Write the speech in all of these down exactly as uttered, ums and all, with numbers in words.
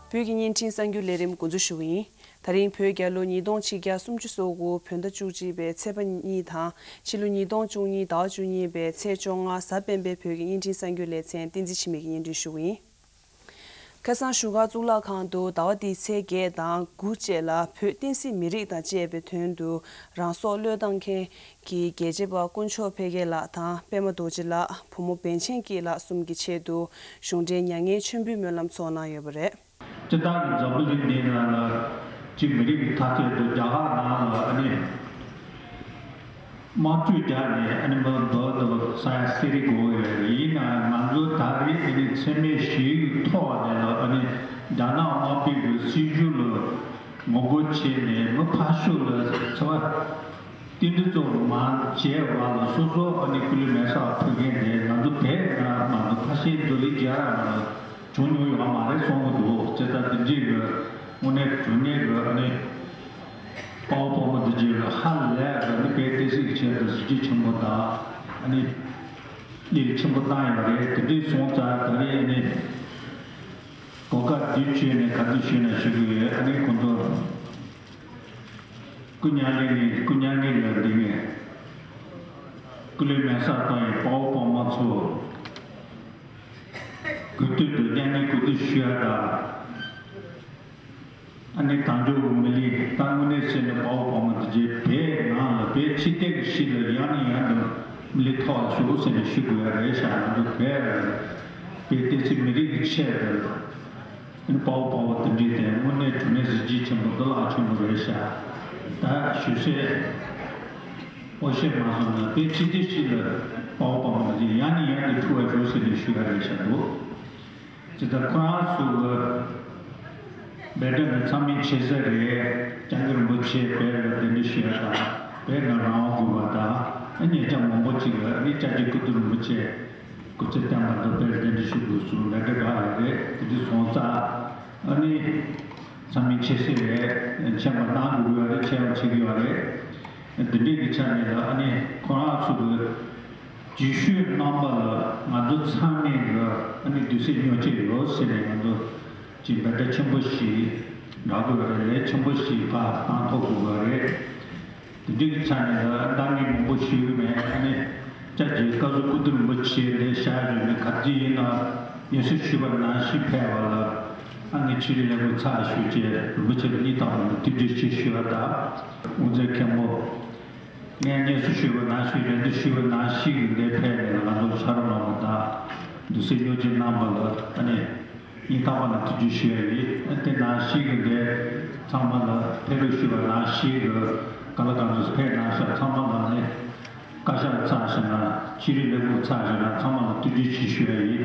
བོད་ཀྱི་བརྙན་འཕྲིན་གསར་འགྱུར་ལས་རིམ་འགོ་འཛུགས་ཞུ་གི་ཡིན། ད་རིང་བོད་རྒྱལ་ལོ་ཉིས་སྟོང་ཆིག་བརྒྱ་སུམ་ཅུ་སོ་དགུ་བོད་ཟླ་བཅུ་གཅིག་པའི་ཚེས་པ་གཉིས་དང་ཕྱི་ལོ་ཉིས་སྟོང་བཅུ་གཉིས་ཟླ་བ་བཅུ་གཉིས་པའི་ཚེས་བཅོ་ལྔ་གཟའ་སྤེན་པའི་བོད་ཀྱི་བརྙན་འཕྲིན་གསར་འགྱུར་ལེ་ཚན་བསྟན་འཛིན་འཆི་མེད་ཀྱིས་སྙན་སྒྲོན་ཞུ་གི་ཡིན། ཁ་སང་བཞུགས་སྒར་གཙུག་ལག་ཁང་དུ་ཟླ་བ་འདིའི་ཚེས་བརྒྱད་དང་དགུ་བཅས་ལ་བོད་བསྟན་སྲིད་མི་རིགས་དང་བཅས་པའི་དོན་དུ་རང་སྲོག་བློས་བཏང་མཁན་གྱི་རྒྱལ་གཅེས་པ་དཀོན་མཆོག་ཕ་གི་ལགས་དང་པད་མ་རྡོ་རྗེ་ལགས། བུ་མོ་བན་ཆེན་སྐྱིད་ལགས་གསུམ་གྱི་ཆེད་དུ་གཞུང་འབྲེལ་མྱ་ངན་མཆོད་འབུལ་སྨོན་ལམ་ཚོགས་གནང་ཡོད་པ་རེད། སྤྱིར་བཏང་གི་འཛམ་བུ་གླིང་འདི་ནང་ལ་གཅིག་མི་རིགས་ཀྱི་འཐབ་རྩོད་དུ་རྒྱ་གར་ནང་ལ་ཨ་ནི། དམག་འཁྲུག་རྒྱག་ནས་ཨ་ནི་མི་འབོར་དུ་ས་ཡ་གསེར་རི་དགོས་ཡོད། ཡིན་ནའང་ང་ཚོ་ད་རེས་ཨ་ནི་འཚེ་མེད་ཞི་བའི་ཐོག་ནས་ལ་ཨ་ནི་རྒྱ་ནག་དམག་དཔུང་གི་སྲིད་བྱུས་ལ་ངོ་རྒོལ་བྱས་ནས་མི་ཕར་ཕྱོགས་ལ་འཚེ་བ་དེ་འདྲ་ཚོ་མ་བྱས་པ་ལ་སོ་སོ་ཨ་ནི་སྐུ་ལུས་མེ་སྲེག་ཕུལ་མཁན་དེ་ང་ཚོ་བོད་ནང་མ་གཏོགས་ཁ་ཤས་འཛམ་གླིང་རྒྱ་ནག་ནང་ལ་བྱུང་མྱོང་ཡོད་མ་རེད་གསུང་གི་འདུག་བྱས་ཙང་དེ་འདྲའི་གི་དངོས་གནས་དྲང་གནས་གི་ཨ་ནི། དཔའ་བོ་དཔའ་མོ་འདི་རྗེས་ལ་ཧ་ལས་པའི་ནི་བོད་བསྟན་སྲིད་ཀྱི་ཆེད་དུ་གཟི་བརྗིད་ཆེན་པོ་དང་ཨ་ནི་ལས་ཆེན་པོ་བཏང་ཡོད་རེད། དེ་འདྲའི་སོང་ཙང་ད་རེས་ཨ་ནི་གོ་སྐབས་འདི་བརྒྱུད་ནས་ག་དུས་ཞུས་ན་ཞུ་གི་ཡོད། ཨ་ནི་ཁོང་ཚོ་སྐུ་མྱ་ངན་ལས་སྐུ་མྱ་ངན་ལས་འདི་ངས་སྐུ་ལུས་མེ་སྲེག་བཏང་ཡོད་དཔའ་བོ་དཔའ་མོ་ཚོ་གུས་བཏུད་དུ་མྱ་ངན་གུས་བཏུད་ཞུ་ཡ་དང་། ཨ་ནི་དལ་འབྱོར་གྱི་མི་ལུས་ད་དངོས་གནས་བྱས་ནས་དཔའ་བོ་དཔའ་མོ་དེ་རྗེས་བོད་ནང་ལ་བོད་སྤྱི་བཏང་གི་གཞི་ལ་ཡང་ནས་ཡང་དུ་མི་ལུས་ཐོག་ལ་ཞུགས་ཟེར་ནས་ཞུ་དགོས་ཡ་རེད་ཤག་ང་ཚོ་བོད་ལ་བོད་བསྟན་སྲིད་མི་རིགས་ཀྱི་ཆེད་དུ་ཨ་ནི་དཔའ་བོ་དཔའ་མོ་དེ་འདྲའི་དེ་དངོས་གནས་དྲང་གནས་གཟི་བརྗིད་ཆེན་པོ་འདི་རླབས་ཆེན་པོ་རེད་ཤག་ད་ཞུ་སའི་འོ་ཤེས་མ་སོང་ན་བོད་སྤྱི་བཏང་གི་གཞི་ལ་དཔའ་བོ་དཔའ་མོ་དེ་ཡང་ནས་ཡང་དུ་འཁྲུག་པ་ཞུགས་ཟེར་ནས་ཞུ་ཡ་རེད་ཤག་འདུག་དེ་ལྟར་ཁོ་རང་ཚོ་གི་འབད་འབད་ནི་ཚང་མས་ཆེ་ས་རེད། སྐྱབས་མགོན་རིན་པོ་ཆེ་བོད་ལ་གདན་འདྲེན་ཞུ་ཡ་དང་བོད་ནང་རང་དབང་དགོས་པ་དང་ཨ་ཉེ་ཆར་མང་པོ་ཅིག་ལ་ཨ་ནི་སྐྱབས་རྗེ་ཀིརྟི་རིན་པོ་ཆེ་སྐུ་ཚེ་བརྟན་པ་དང་བོད་ལ་གདན་འདྲེན་ཞུ་དགོས་གསུངས་འབད་འབད་ག་ཡོད་རེད། དེ་འདྲ་སོང་ཙང་ཨ་ནི་ཚང་མས་ཆེ་ས་རེད། མཆན་པ་གནང་དགོས་ཡོད་རེད། མཆན་པ་བྱེད་ཀྱི་ཡོད་རེད། འདི་འདྲའི་གི་ཆ་ནས་ལ་ཨ་ནི་ཁོ་རང་ཚོ་གི་རྗེས་ཤུལ་རྣམ་པ་ལ་ང་ཚོ་ཚང་མས་གི་ཨ་ནི་དུས་ཚོད་ཉོ་ཆེད་ཡོད་ཟེར་ནས་ང་ཚོ་ཅིག་འབད་སྒྲ་ཆེན་པོ་ཞིག་རག་དགོས་རེད། ལས་ཆེན་པོ་ཞིག་ཕར་བཏང་ཐོག་དགོས་པ་རེད། དེ་འདྲའི་གི་ཆ་ནས་ལ་ཨ་ནི་མང་པོ་ཞུ་གི་མེད། ཨ་ནི་སྐྱབས་རྗེ་བཀའ་ཟུར་ཀིརྟི་རིན་པོ་ཆེ་འདིར་བཞུགས་ཡོད་ནས་ག་ཚོད་ཡིན་ན་སྙན་སེང་ཞུས་པ་ནང་བཞིན་ཕེབས་པ་ལ་ཨ་ནི་ཕྱི་དྲིལ་ལས་ཁུངས་ཚབ་ཞུས་བྱས་རིན་པོ་ཆེ་ལ་སྙིང་ཐག་པ་ནས་ཐུགས་རྗེ་ཆེ་ཞུ་བ་དང་། དབུ་མཛད་མཁན་པོ། ངས་སྙན་སེང་ཞུས་པ་ནང་བཞིན་རེ་འདུན་ཞུས་པ་ནང་བཞིན་གྱི་འདིར་ཕེབས་ནས་ང་ཚོར་ཕྱག་རོགས་གནང་བ་དང་། འདུག་སེ་བསྙོན་འཛུགས་གནང་བ་ལ་ཨ་ནི་སྙིང་ཐག་པ་ནས་ཐུགས་རྗེ་ཆེ་ཞུ་ཡ་ཡིན། དེ་ནང་བཞིན་གྱི་འདིར་ཚང་མ་ལ་ཕེབས་རོགས་ཞུས་པ་ནང་བཞིན་གྱི་ག་ལ་གང་འཚམ་ཕེབས་གནང་ཤག་ཚང་མ་ལ་ནི་བཀའ་ཤག་ཚབ་བྱས་ན་ཕྱི་དྲིལ་ལས་ཁུངས་ཚབ་བྱས་ན་ཚང་མ་ལ་ཐུགས་རྗེ་ཆེ་ཞུ་ཡ་ཡིན།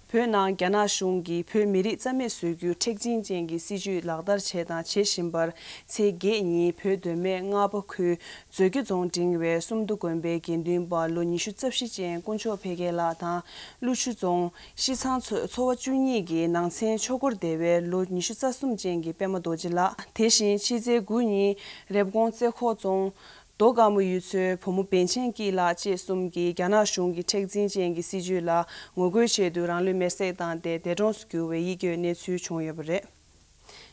བོད་ནང་རྒྱ་ནག་གཞུང་གིས་བོད་མི་རིགས་རྩ་མེད་བཟོ་རྒྱུའི་མཁྲེགས་འཛིན་ཅན་གྱི་སྲིད་བྱུས་ལག་བསྟར་བྱས་དང་བྱེད་བཞིན་པར། ཚེས་བརྒྱད་ཉིན་བོད་མདོ་སྨད་རྔ་པ་ཁུལ་མཛོད་དགེ་རྫོང་འབྲིང་བའི་སུམ་མདོ་དགོན་པའི་དགེ་འདུན་པ་ལོ་ཉི་ཤུ་རྩ་བཞི་ཅན་དཀོན་མཆོག་འཕེལ་རྒྱས་ལགས་དང་། ཀླུ་ཆུ་རྫོང་ཤིས་ཚང་ཚོ་ཚོ་བ་བཅུ་གཉིས་ཀྱི་ནང་ཚན་ཆོས་འཁོར་སྡེ་བའི་ལོ་ཉི་ཤུ་རྩ་གསུམ་ཅན་གྱི་པད་མ་རྡོ་རྗེ་ལགས། དེ་བཞིན་ཕྱི་ཚེས་དགུ་ཉིན་རེབ་གོང་རྩེ་ཁོག་རྫོང་རྡོ་དཀར་མོ་ཡུལ་ཚོའི་བུ་མོ་བན་ཆེན་སྐྱིད་ལགས་བཅས་གསུམ་གྱིས་རྒྱ་ནག་གཞུང་གི་མཁྲེགས་འཛིན་ཅན་གྱི་སྲིད་བྱུས་ལ་ངོ་རྒོལ་ཆེད་དུ་རང་ལུས་མེར་སྲེག་བཏང་སྟེ་འདས་གྲོངས་སུ་གྱུར་བའི་ཡིད་སྐྱོའི་གནས་ཚུལ་བྱུང་ཡོད་པ་རེད།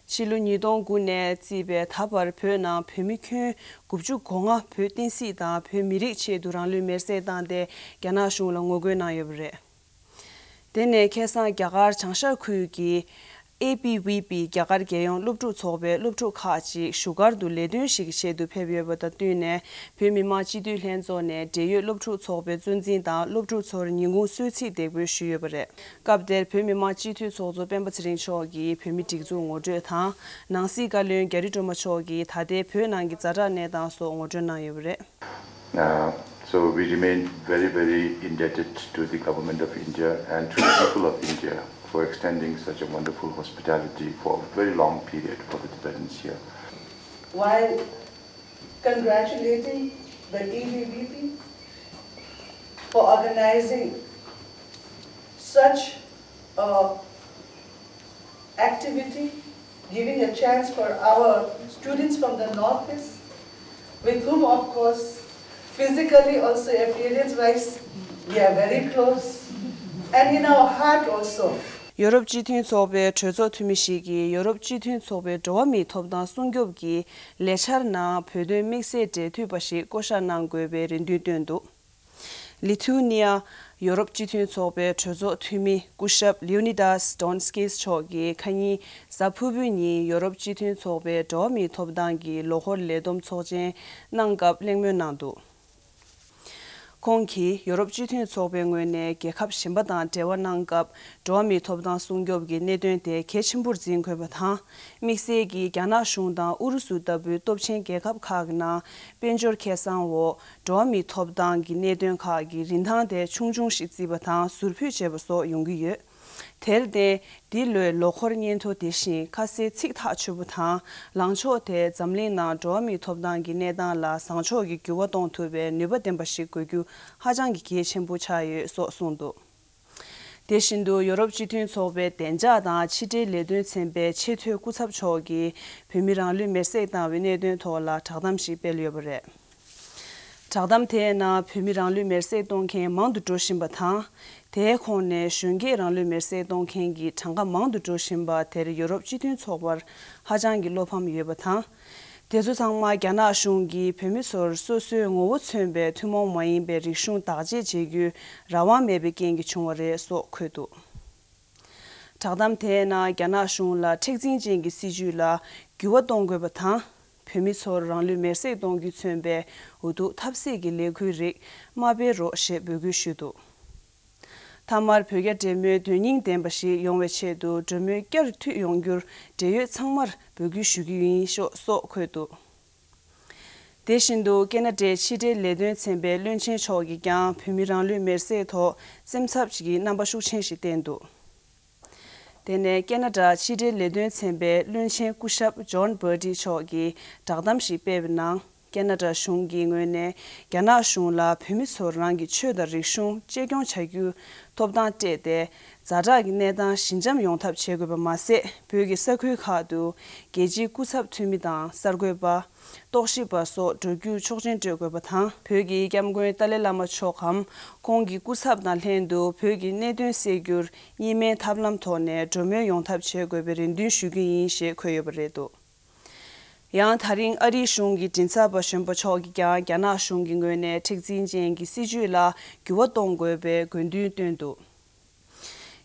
ཕྱི་ལོ་ཉིས་སྟོང་དགུ་ནས་བརྩིས་པའི་ད་བར་བོད་ནང་བོད་མི་ཁྱོན་དགུ་བཅུ་གོ་ལྔ་བོད་བསྟན་སྲིད་དང་བོད་མི་རིགས་ཆེད་དུ་རང་ལུས་མེར་སྲེག་བཏང་སྟེ་རྒྱ་ནག་གཞུང་ལ་ངོ་རྒོལ་གནང་ཡོད་པ་རེད། དེ་ནས་ཁ་སང་རྒྱ་གར་བྱང་ཤར་ཁུལ་གྱི་ཨེ་བྷི་བྷི་པི་རྒྱ་གར་རྒྱལ་ཡོངས་སློབ་ཕྲུག་ཚོགས་པའི་སློབ་ཕྲུག་ཁག་ཅིག་བཞུགས་སྒར་དུ་ལས་དོན་ཞིག་གི་ཆེད་དུ་ཕེབས་ཡོད་པ་དང་བསྟུན་ནས། བོད་མི་མང་སྤྱི་འཐུས་ལྷན་ཚོགས་ནས་འབྲེལ་ཡོད་སློབ་ཕྲུག་ཚོགས་པའི་གཙོ་འཛིན་དང་སློབ་ཕྲུག་ཚོར་ཉིན་གུང་གསོལ་ཚིགས་འདེགས་འབུལ་ཞུས་ཡོད་པ་རེད། སྐབས་དེར་བོད་མི་མང་སྤྱི་འཐུས་ཚོགས་གཙོ་སྤེན་པ་ཚེ་རིང་མཆོག་གིས་བོད་མི་སྒྲིག་འཛུགས་ངོ་སྤྲོད་དང་། ནང་སྲིད་བཀའ་བློན་རྒྱ་རི་སྒྲོལ་མ་མཆོག་གིས་ད་ལྟའི་བོད་ནང་གི་ཛ་དྲག་གནས་སྟངས་སོགས་ངོ་སྤྲོད་གནང་ཡོད་པ་རེད། Uh, so we remain very, very indebted to the government of India and to the people of India for extending such a wonderful hospitality for a very long period for the Tibetans here. While congratulating the A B V P for organizing such a activity, giving a chance for our students from the Northeast, with whom, of course, physically also, appearance-wise, we are very close, and in our heart also. ཡོ་རོབ་སྤྱི་མཐུན་ཚོགས་པའི་གྲོས་ཚོགས་འཐུས་མི་ཞིག་གིས་ཡོ་རོབ་སྤྱི་མཐུན་ཚོགས་པའི་འགྲོ་བ་མིའི་ཐོབ་ཐང་སྲུང་སྐྱོབ་ཀྱི་ལས་འཆར་ནང་བོད་དོན་དམིགས་བསལ་འབྲེལ་མཐུད་པ་ཞིག་བསྐོ་བཞག་གནང་དགོས་པའི་རེ་འདུན་བཏོན་འདུག་ལི་ཐུ་ནི་ཡ། ཡོ་རོབ་སྤྱི་མཐུན་ཚོགས་པའི་གྲོས་ཚོགས་འཐུས་མི་སྐུ་ཞབས་ལིའོ་ནི་དཱས་ཌོན་སི་ཀིས་མཆོག་གིས་ཁ་ཉིན་གཟའ་ཕུར་བུའི་ཉིན་ཡོ་རོབ་སྤྱི་མཐུན་ཚོགས་པའི་འགྲོ་བ་མིའི་ཐོབ་ཐང་གི་ལོ་འཁོར་ལས་བསྡོམས་ཚོགས་ཆེན་གནང་སྐབས་གླེང་མོལ་གནང་འདུག་ཁོང་གིས་ཡོ་རོབ་སྤྱི་མཐུན་ཚོགས་པའི་ངོས་ནས་རྒྱལ་ཁབ་གཞན་པ་དང་འབྲེལ་བ་གནང་སྐབས། འགྲོ་བ་མིའི་ཐོབ་ཐང་སྲུང་སྐྱོབ་ཀྱི་གནད་དོན་དེ་གལ་ཆེན་པོར་འཛིན་དགོས་པ་དང་། དམིགས་བསལ་གྱིས་རྒྱ་ནག་གཞུང་དང་ཨུ་རུ་སུ་ལྟ་བུའི་སྟོབས་ཆེན་རྒྱལ་ཁབ་ཁག་གི་ནང་དཔལ་འབྱོར་ཁེ་བཟང་འོག་འགྲོ་བ་མིའི་ཐོབ་ཐང་གི་གནད་དོན་ཁག་གི་རིན་ཐང་དེ་ཆུང་ཆུང་ཞིག་བརྩིས་པ་དང་ཟུར་ཕུད་བྱས་པ་སོགས་ཡོང་གི་ཡོད། དེར་བརྟེན། འདི་ལོའི་ལོ་འཁོར་སྙན་ཐོ་དེ་བཞིན་ཁ་གསལ་ཚིག་ཐག་ཆོད་པོ་དང་། ལངས་ཕྱོགས་དེ་འཛམ་གླིང་ནང་འགྲོ་བ་མིའི་ཐོབ་ཐང་གི་གནས་སྟངས་ལ་བཟང་ཕྱོགས་ཀྱི་འགྱུར་བ་གཏོང་ཐུབ་པའི་ནུས་པ་ལྡན་པ་ཞིག་དགོས་རྒྱུ་ཧ་ཅང་གི་གལ་ཆེན་པོ་ཆགས་ཡོད་སོགས་གསུངས་འདུག་དེ་བཞིན་དུ་ཡོ་རོབ་སྤྱི་མཐུན་ཚོགས་པའི་བདེ་འཇགས་དང་ཕྱི་འབྲེལ་ལས་དོན་ཚན་པའི་ཆེས་མཐོའི་སྐུ་ཚབ་མཆོག་གིས་བོད་མི་རང་ལུས་མེར་སྲེག་བཏང་བའི་གནད་དོན་ཐོག་ལ་བསྒྲགས་གཏམ་ཞིག་སྤེལ་ཡོད་པ་རེད། བསྒྲགས་གཏམ་དེའི་ནང་བོད་མི་རང་ལུས་མེར་སྲེག་གཏོང་མཁན་མང་དུ་འགྲོ་བཞིན་པ་དང་། དེའི་ཁོངས་ནས་གཞོན་སྐྱེས་རང་ལུས་མེར་སྲེག་གཏོང་མཁན་གྱི་གྲངས་ཀ་མང་དུ་འགྲོ་བཞིན་པ་དེར་ཡོ་རོབ་སྤྱི་མཐུན་ཚོགས་པར་ཧ་ཅང་གི་བློ་ཕམ་ཡོད་པ་དང་། དེ་ཚོ་ཚང་མ་རྒྱ་ནག་གཞུང་གིས་བོད་མི་ཚོར་སོ་སོའི་ངོ་བོ་མཚོན་པའི་ཐུན་མོང་མ་ཡིན་པའི་རིག་གཞུང་བདག་གཅེས་བྱེད་རྒྱུའི་རང་དབང་མེད་པའི་རྐྱེན་གྱིས་བྱུང་བ་རེད་སོགས་འཁོད་འདུག་བསྒྲགས་གཏམ་དེའི་ནང་རྒྱ་ནག་གཞུང་ལ་མཁྲེགས་འཛིན་ཅན་གྱི་སྲིད་བྱུས་ལ་འགྱུར་བ་གཏོང་དགོས་པ་དང་། བོད་མི་ཚོར་རང་ལུས་མེར་སྲེག་གཏོང་རྒྱུས་མཚོན་པའི་འུ་ཐུག་ཐབས་ཟད་ཀྱི་ལས་འགུལ་རིགས་མ་སྤེལ་རོགས་ཞེས་འབོད་སྐུལ་ཞུས་འདུག་མཐའ་མར་བོད་རྒྱ་འབྲེལ་མོལ་དོན་སྙིང་ལྡན་པ་ཞིག་ཡོང་བའི་ཆེད་དུ་གྲོས་མོལ་བསྐྱར་མཐུད་ཡོང་རྒྱུར་འབྲེལ་ཡོད་ཚང་མར་འབོད་སྐུལ་ཞུ་རྒྱུ་ཡིན་ཤོག་སོགས་འཁོད་འདུག་དེ་བཞིན་དུ་ཁེ་ན་ཌའི་ཕྱི་འབྲེལ་ལས་དོན་ཚན་པའི་བློན་ཆེན་མཆོག་གིས་ཀྱང་བོད་མི་རང་ལུས་མེར་སྲེག་ཐོག་སེམས་འཚབ་ཀྱི་རྣམ་པ་ཤུགས་ཆེན་ཞིག་བསྟན་འདུག་དེ་ནས་ཁེ་ན་ཌ་ཕྱི་འབྲེལ་ལས་དོན་ཚན་པའི་བློན་ཆེན་སྐུ་ཞབས་ཇོན་བྷར་ཏི་མཆོག་གིས་བསྒྲགས་གཏམ་ཞིག་སྤེལ་བའི་ནང་། ཁེ་ན་ཌ་གཞུང་གི་ངོས་ནས་རྒྱ་ནག་གཞུང་ལ་བོད་མི་ཚོར་རང་གི་ཆོས་དང་རིག་གཞུང་གཅེས་སྐྱོང་བྱ་རྒྱུའི་ཐོབ་ཐང་སྤྲད་དེ། ཛ་དྲག་གི་གནས་སྟངས་ཞི་འཇམ་ཡོང་ཐབས་བྱེད་དགོས་པ་མ་ཟད། བོད་ཀྱི་ས་ཁུལ་ཁག་ཏུ་རྒྱལ་སྤྱིའི་སྐུ་ཚབ་འཐུས་མི་དང་གསར་འགོད་པ། རྟོག་ཞིབ་པ་སོགས་འགྲོ་རྒྱུར་ཆོག་མཆན་སྤྲོད་དགོས་པ་དང་། བོད་ཀྱི་སྐྱབས་མགོན་ཏཱ་ལའི་བླ་མ་མཆོག་གམ། ཁོང་གི་སྐུ་ཚབ་དང་ལྷན་དུ་བོད་ཀྱི་གནད་དོན་སེལ་རྒྱུར་གཉིས་སྨན་ཐབས་ལམ་ཐོག་ནས་གྲོས་མོལ་ཡོང་ཐབས་བྱེད་དགོས་པའི་རེ་འདུན་ཞུ་རྒྱུ་ཡིན་ཞེས་འཁོད་ཡོད་པ་རེད་འདུག་ཡང་ད་རིང་ཨ་རིའི་གཞུང་གི་མགྲིན་ཚབ་པ་གཞོན་པ་མཆོག་གིས་ཀྱང་རྒྱ་ནག་གཞུང་གི་ངོས་ནས་མཁྲེགས་འཛིན་ཅན་གྱི་སྲིད་བྱུས་ལ་འགྱུར་བ་གཏོང་དགོས་པའི་དགོས་འདུན་བཏོན་འདུག་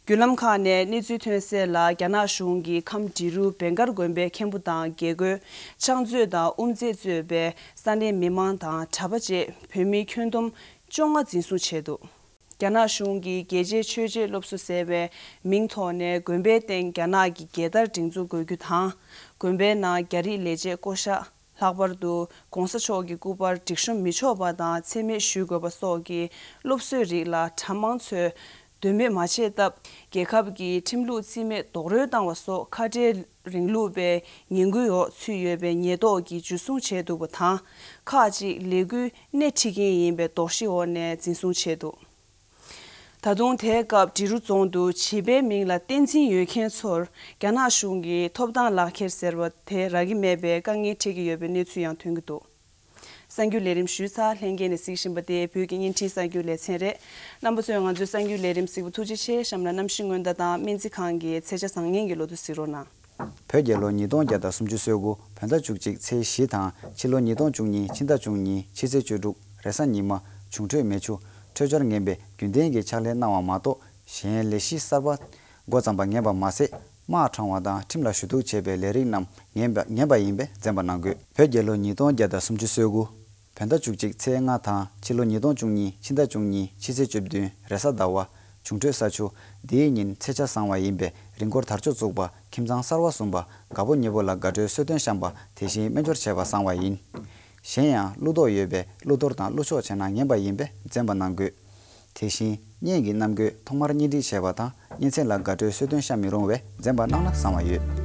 བརྒྱུད་ལམ་ཁག་ནས་གནས་ཚུལ་ཐོན་གསལ་ལ། རྒྱ་ནག་གཞུང་གིས་ཁམས་འབྲི་རུ་བེང་ཀར་དགོན་པའི་མཁན་པོ་དང་དགེ་བསྐོས། ཕྱག་མཛོད་དང་དབུ་མཛད་གཙོས་པའི་ས་གནས་མི་མང་དང་གྲྭ་པ་བཅས་བོད་མི་ཁྱོན་བསྡོམས་བཅོ་ལྔ་འཛིན་བཟུང་བྱས་འདུག་རྒྱ་ནག་གཞུང་གིས་རྒྱལ་གཅེས་ཆོས་གཅེས་སློབ་གསོ་ཟེར་བའི་མིང་ཐོག་ནས་དགོན་པའི་སྟེང་རྒྱ་ནག་གི་རྒྱལ་དར་སྒྲེང་འཛུགས་དགོས་རྒྱུ་དང་། དགོན་པའི་ནང་རྒྱ་རིགས་ལས་བྱེད་བསྐོ་གཞག་ལྷག་པར་དུ་༸གོང་ས་མཆོག་གི་སྐུ་པར་སྒྲིག་གཤོམ་མི་ཆོག་པ་དང་མཚན་སྨད་ཞུ་དགོས་པ་སོགས་ཀྱི་སློབ་གསོའི་རིགས་ལ་གྲྭ་མང་ཚོས་འདོད་མོས་མ་བྱས་སྟབས། རྒྱལ་ཁབ་ཀྱི་ཁྲིམས་ལུགས་རྩིས་མེད་རྡོག་རོལ་བཏང་བ་སོགས་ཁ་བྲལ་རིང་ལུགས་པའི་ངན་སྐུལ་འོག་ཚུད་ཡོད་པའི་ཉེས་རྟོག་གིས་འཇུ་བཟུང་བྱས་འདུག་པ་དང་། ཁག་ཅིག་ལས་འགུལ་སྣེ་ཁྲིད་མཁན་ཡིན་པའི་དོགས་གཞི་འོག་ནས་འཛིན་བཟུང་བྱས་འདུག་ད་དུང་དེའི་སྐབས་འབྲི་རུ་རྫོང་དུ་བྱིས་པའི་མིང་ལ་བསྟན་འཛིན་ཡོད་མཁན་ཚོར་རྒྱ་ནག་གཞུང་གིས་ཐོབ་ཐང་ལག་འཁྱེར་ཟེར་བ་དེ་རག་གི་མེད་པའི་དཀའ་ངལ་འཕྲད་ཀྱི་ཡོད་པའི་གནས་ཚུལ་ཡང་ཐོན་གྱི་འདུག་གསར་འགྱུར་ལས་རིམ་ཞུས་ཚར། ལྷན་རྒྱས་ནས་གཟིགས་བཞིན་པ་དེ་བོད་ཀྱི་བརྙན་འཕྲིན་གསར་འགྱུར་ལེ་ཚན་རེད། རྣམ་པ་ཚོས་ང་ཚོའི་གསར་འགྱུར་ལས་རིམ་གཟིགས་པ་ཐུགས་རྗེ་ཆེ། གཤམ་ལ་གནམ་གཤིས་སྔོན་བརྡ་དང་སྨན་རྩིས་ཁང་གི་ཚེས་ཆ་བཟང་ངན་གྱི་ལོ་ཐོ་གཟིགས་རོགས་གནང་། བོད་རྒྱལ་ལོ་ཉིས་སྟོང་བརྒྱ་དང་སུམ་ཅུ་སོ་དགུ་བོད་ཟླ་བཅུ་གཅིག་ཚེས་བཞི་དང་ཕྱི་ལོ་ཉིས་སྟོང་བཅུ་གཉིས་ཕྱི་ཟླ་བཅུ་གཉིས་ཕྱི་ཚེས་བཅུ་དྲུག་རེས་གཟའ་ཉི་མ་འབྱུང་འཕྲོད་མེ་ཆུ་འཕྲོད་སྦྱོར་ངན་པའི་རྒྱུན་ལྡན་གྱི་ཕྱག་ལས་གནང་བ་མ་གཏོགས་གཞན་ལས་གཞི་གསར་པ་འགོ་བརྩམས་པ་ངན་པ་མ་ཟད། དམག་དྲངས་པ་དང་ཁྲིམས་ལ་ཞུ་གཏུག་བྱས་པའི་ལས་རིགས་རྣམས་ངན་པ་ངན་པ་ཡིན་པས་འཛེམ་པ་གནང་དགོས། བོད་རྒྱལ་ལོ་ཉིས་སྟོང་བརྒྱ་དང་སུམ་ཅུ་སོ་དགུ་བོད་ཟླ་བཅུ་གཅིག་ཚེས་ལྔ་དང་ཕྱི་ལོ་ཉིས་སྟོང་བཅུ་གཉིས་ཕྱི་ཟླ་བཅུ་གཉིས་ཕྱི་ཚེས་བཅུ་བདུན་རེས་གཟའ་ཟླ་བ་འབྱུང་འཕྲོད་ས་ཆུ་འདིའི་ཉིན་ཚེས་ཆ་བཟང་བ་ཡིན་པས་རིང་འཁོར་དར་ལྕོག་བཙུགས་པ་ཁྱིམ་ཚང་གསར་བ་བཟུང་པ་དགའ་པོ་ཉེ་པོ་ལ་དགའ་སྤྲོའི་གསོལ་སྟོན་བཤམས་པ་དེ་བཞིན་སྨན་སྦྱོར་བྱས་པ་བཟང་བ་ཡིན། གཞན་ཡང་གླུ་གཏོར་ཡོད་པས་གླུ་གཏོར་དང་གླུ་ཆོག་བྱས་ན་ངན་པ་ཡིན་པས་འཛེམ་པ་གནང་དགོས། དེ་བཞིན་གཉེན་གྱི་རྣམ་རྒྱུད་ཐོག་མར་གཉེན་སྒྲིག་བྱས་པ་དང་གཉེན་ཚན་ལ་དགའ་སྤྲོའི་གསོལ་སྟོན་བཤམས་མི་རུང་བས་འཛེམ་པ་གནང་ན་བཟང་བ་ཡོད།